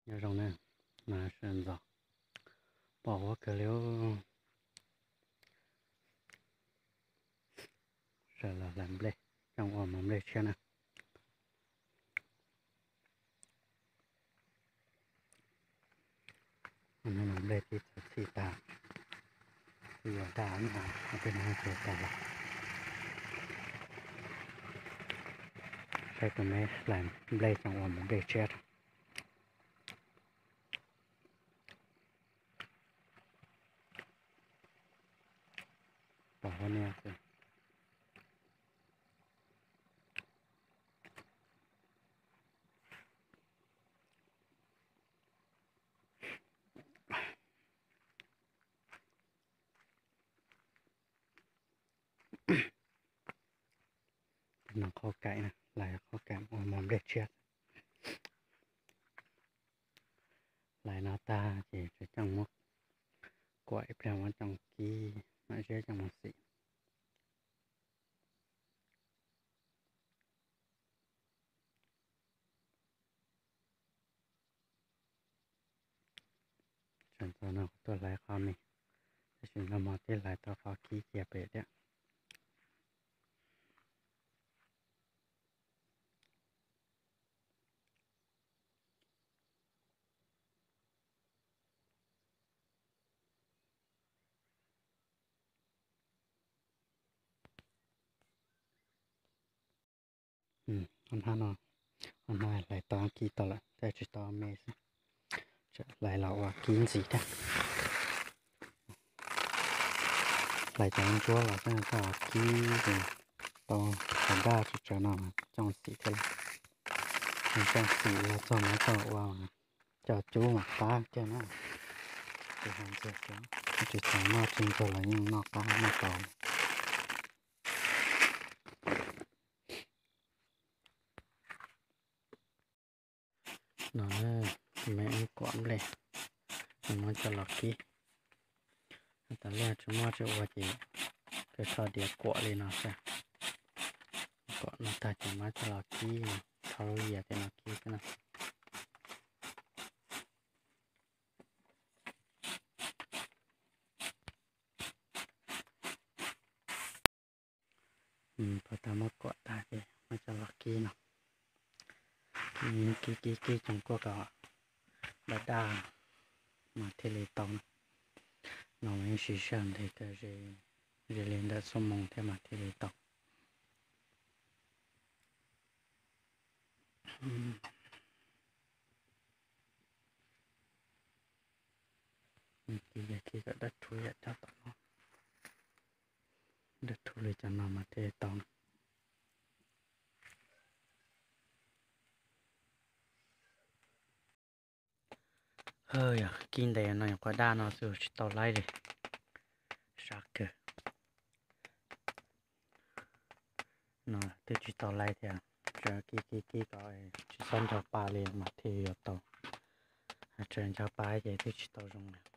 Nyob zoo na, mas sawv ntxov pom huab kawg li. Sawv los hlais nplej coj ua mov nplej tshiab na. Nplej tib txhij tag, yuav daj no, peb no ces tau los. Peb tus me hlais nplej coj ua mov nplej tshiab. Pom huab niaj xwb. No qhaub kaim na, hlais qhaub kaim ua mov nplej tshiab. Hlais no tag ces tseem coj muab kuam ib pliag, muab coj kib mam ziab coj mus xim. Sawv ntxov no kuv tuaj hlais qhov me, tab sis nag hmo twb hlais tau qhov kib cia pem thiab. Hnab no, hnab hlais tau kib tau lawm, tab tsis tau me xwb, hlais los ua kib ntxiv thiab. Hlais cov ntsuab los tau kib, tau cov daj tsis tsawg no coj xim thiab. Coj xim los txog no tau ua cov cub mas qab kiag na. Tus hais ntxuag xwb, tsis tau noj tsis ntxuag los yeej noj qab noj tau. No, me ib kuam nplej, muab coj los kib. Tas li tsis muaj tsis ua ces kawg txhob diav kuam li no xwb. Kuam no tag ces muab coj los kib, txhob lub yias tej no kib xwb na. Pom tag muab kuam tag ces muab coj los kib no. Kib kib kib kib tsoom kuaj kom daj daj mas thiaj li tau na. No mas yeej siv sij hawm ntev kawg, ze li ntawm xuab moos thiab mas thiaj li tau. Kib kib kom dawb rhuv yam cov tom no, dawb rhuv li cov no mas thiaj li tau. Yog kib ntev no nyuam qhuav daj no xwb tsis tau laib li, sab kawg. No twb tsis tau laib thiab, tsuas kib kib kib kom tsis txhob ncho pa li mas thiaj yuav tau. Tseem ncho pa ces twb tsis tau zoo li.